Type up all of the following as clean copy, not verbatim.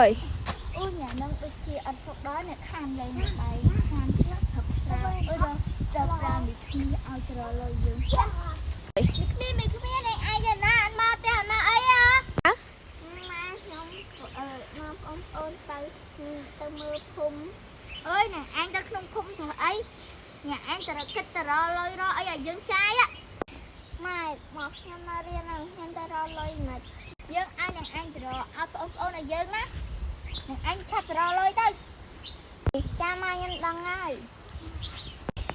3 អូញ៉ានឹងដូចជាអត់សុខដល់អ្នកខានលេងបែកខានខ្លះផឹកស្រាអើយដល់ដល់ប្រាមីគ្នាឲ្យត្រលុយយើងចាស់មីគ្នាមីគ្នានេះឯងទៅណាអត់មកទេអត់មកអីហ៎ម៉ាខ្ញុំអឺមកបងប្អូនទៅទៅមើលភូមិអើយអ្នកឯងទៅក្នុងភូមិទៅអីអ្នកឯងទៅគិតទៅរលុយរអីឲ្យយើងចាយម៉ែមកខ្ញុំមករៀនហ្នឹងខ្ញុំទៅរលុយមិនយើងឲ្យអ្នកឯងទៅរឲ្យបងប្អូនឲ្យយើងណា នឹងអញឆាប់ទៅរកលុយទៅចាំមកខ្ញុំដឹងហើយ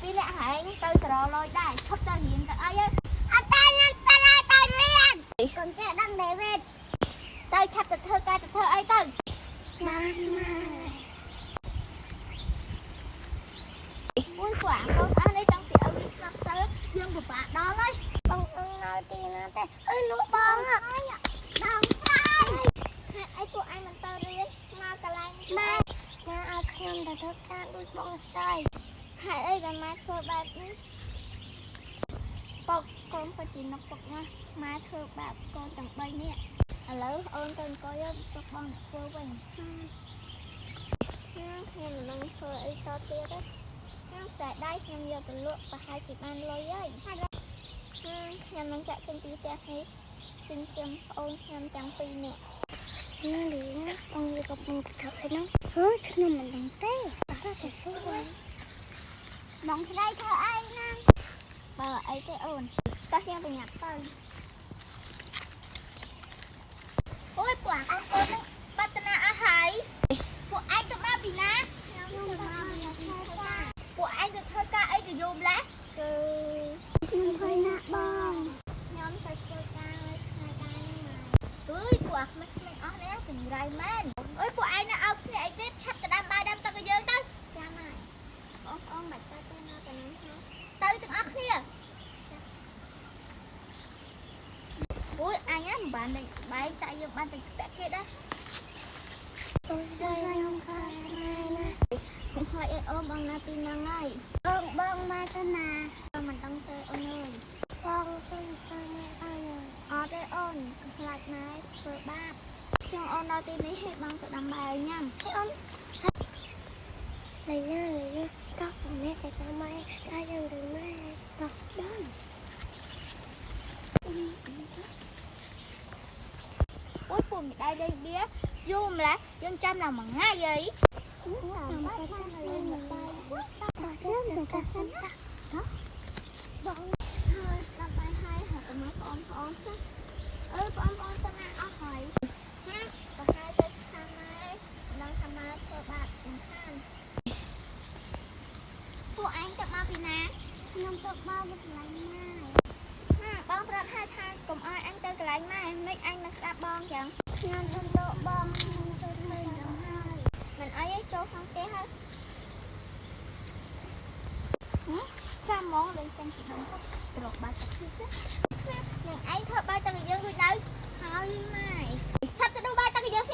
ពីអ្នកហែងទៅទៅរកលុយដែរឈប់ទៅរៀនទៅអីហ៎អត់តែខ្ញុំទៅហើយទៅរៀនកូនចេះដឹងដេវីតទៅឆាប់ទៅធ្វើការទៅធ្វើអីទៅ ចាម៉ែ មួយពួកអាកូនអស់នេះតាំងពីឪស្លាប់ទៅយើងពិបាកដល់ហើយ បងអឺនៅទីណាទេអឺនោះបង ដល់ហើយហេតុអីពួកឯងមិនទៅរៀនមកកន្លែង ម៉ែម៉ែឲ្យខ្ញុំទៅធ្វើការដូចបងស្រី ហេតុអីបានម៉ែធ្វើបែបនេះពុកកូនពិតជានឹកពុកណាស់ម៉ែធ្វើបាបកូនទាំង3នាក់ឥឡូវអូនទៅអង្គុយទុកបងអ្នកធ្វើវិញខ្ញុំខ្ញុំមិនដឹងធ្វើអីតទៀតទេខ្ញុំស្រែដៃខ្ញុំយកទៅលក់ប្រហែលជាបានលុយហើយខ្ញុំនឹងចាក់ចេញពីផ្ទះនេះចិញ្ចឹមប្អូនខ្ញុំទាំងពីរនាក់ ណាលីណាបងយកកំពុងទៅធ្វើអីហ្នឹងហឺខ្ញុំមិនដឹងទេតោះទៅសួរ បងស្រីធ្វើអីណាបើអីទេអូនតោះយើងប្រញាប់ទៅអូយពួកអាកូននឹងបាត់តាអស់ហើយពួកឯងទៅមកពីណា ខ្ញុំទៅមកពីធ្វើការ ពួកឯងទៅធ្វើការអីក៏យំដែរ គឺខ្ញុំឃើញណាបង ខ្ញុំទៅធ្វើការនៅថ្ងៃដែរហ្នឹងមកអើយពួកអាក្មេងៗអស់នេះចង្រៃមែនអើយពួកឯងនៅឲ្យគ្នាអីទៀតឆាប់ទៅដាំបាយដាំទឹកឲ្យយើងទៅ ចាំហើយបងប្អូនបាច់ទៅទៅនៅកណ្ដាលហ្នឹង ទៅទាំងអស់គ្នាអូយអញហ្នឹងមិនបានដេញបែកតែយើងបានតែពាក់គេដែរ បងស្រីខ្ញុំខានម៉ែណា កុំខ្លាចអីអូនបងណាពីហ្នឹងហើយ បងបងមកទៅណា បងមិនដឹងទេអូនអើយ បងសុំទៅម៉ែបាន អត់ទេអូនខ្លាចម៉ែធ្វើបាបចង់អូនដល់ទីនេះឲ្យបងទៅដាំបាយញ៉ាំ ហើយអូនលីយ៉ាលីយ៉ាតោះបងម៉ែទៅតាមម៉ែតែយើងទៅម៉ែតោះបង អូយពូមីដៃលេងបៀយូរម្ល៉េះយើងចាំដល់មួយថ្ងៃអី តាមទៅតាមលេងបាយតោះយើងទៅកាសិនតោះតោះបង ហើយដាំបាយហើយហៅទៅមកបងប្អូនសិនអើយបងប្អូនទៅណាអស់ហើយហឹមប្រហែលទៅខាងម៉ែមិនដឹងថាម៉ែធ្វើបាបសំខាន់ពួកឯងទៅមកពីណា ខ្ញុំទៅមកពីកន្លែងម៉ែ ហឹមបងប្រាប់ហើយថាកុំឲ្យអញទៅកន្លែងម៉ែមិនអញមកស្ដាប់បងចឹង ខ្ញុំទៅទៅបងខ្ញុំចូលទៅយ៉ាងហើយ មិនអីទេចូលក្នុងផ្ទះហើយហឹមចាំហ្មងលេងចាំពីដុំទៅត្រកបាយទឹកទៀតសិននឹងឯងធ្វើបាយទឹកឲ្យយើងរួចនៅ ហើយម៉ែ ឆាប់ទៅดูបាយទឹកឲ្យយើង